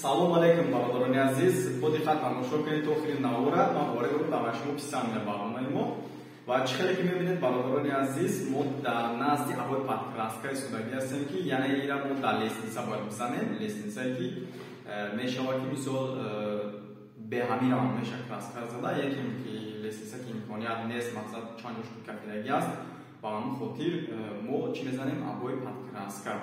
Салом алейкум, бародарони азиз. Бо диққат тамошо кунед то охири навора. Ман боварӣ дорам, дар шумо писанд меояд барномаи мо. Ва чӣ хеле ки мебинед, бародарони азиз, мо дар назди обои под краска истодагӣ ҳастем, ки яъне ира мо дар лестница бояд бизанем. Лестницае ки мешавад, ки мисол беҳамира меша краска зада, якем ки лестница ки имконият нест, мақсад чанд ҷош кафидагӣ аст. Ба ҳамин хотир мо чӣ мезанем? Обои под краска.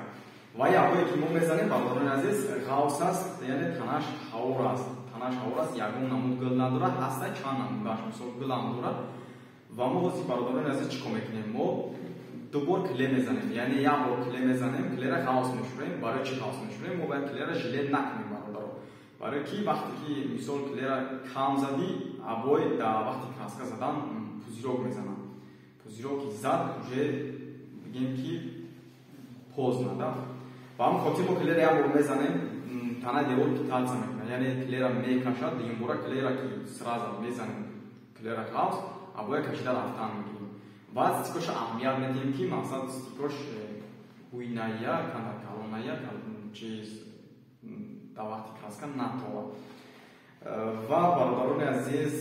Ва обое ки мо мезанем, бародарони азиз, ғавс аст, яъне танаш ҳавор аст. Танаш ҳавор аст, ягон намуд гул надорад, ҳаста чанд намудаш, мисол гулам дорад. Ва мо ҳозир, бародарони азиз, чӣ кор мекунем? Мо ду бор клей мезанем, яъне як бор клей мезанем, клейра ғавс мешӯрем. Барои чӣ ғавс мешӯрем? Мо бояд клейра жалеть накунем, бародаро. Барои ки вақте ки мисол клейра кам задӣ, обой дар вақти краска задан пузырёк мезанад. Пузырёки зад, уже бигем ки поздно, да? Ба ҳамин хотир мо клейра як бор мезанем, танаи девор питаться мекунад, яъне клейра мекашад. Дуюмбора клейра ки сразу мезанем, клейра ғавс, обоя кашида рафтан мегирем. Баъд стикоша аҳамият медиҳем, ки мақсад стикош ҳуйная, канда калоная, чиз дар вақти краска натова. Ва бародарони азиз,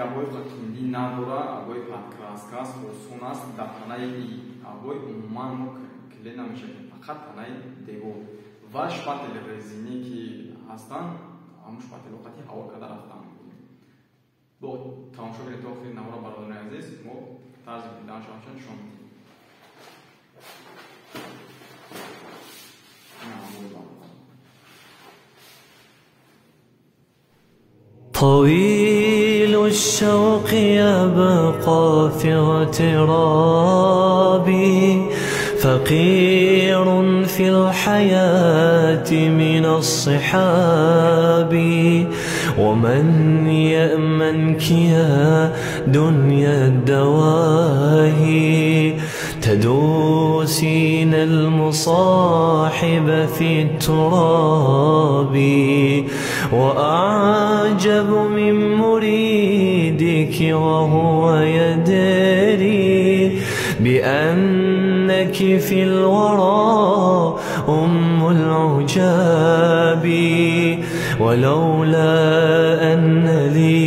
обои қиндӣ надора, обои под краска аст, осон аст. Дар танаи обой умуман мо клей намешакем, фақат танаи девор ва шпатель резинӣ ки ҳастанд, ҳамун шпатель оқати ҳаво карда рафтан мегирем. Бо тамошо кунед то охири навора, бародарони азиз, мо тарзи диданашонашон нишон медиҳем. طويل الشوق يبقى في اغترابي، فقير في الحياة من الصحاب، ومن يأمنك يا دنيا الدواهي، تدوسين المصاحب في التراب، وأعجب من مريدك وهو يدري بأنك في الورى أم العجاب، ولولا أن لي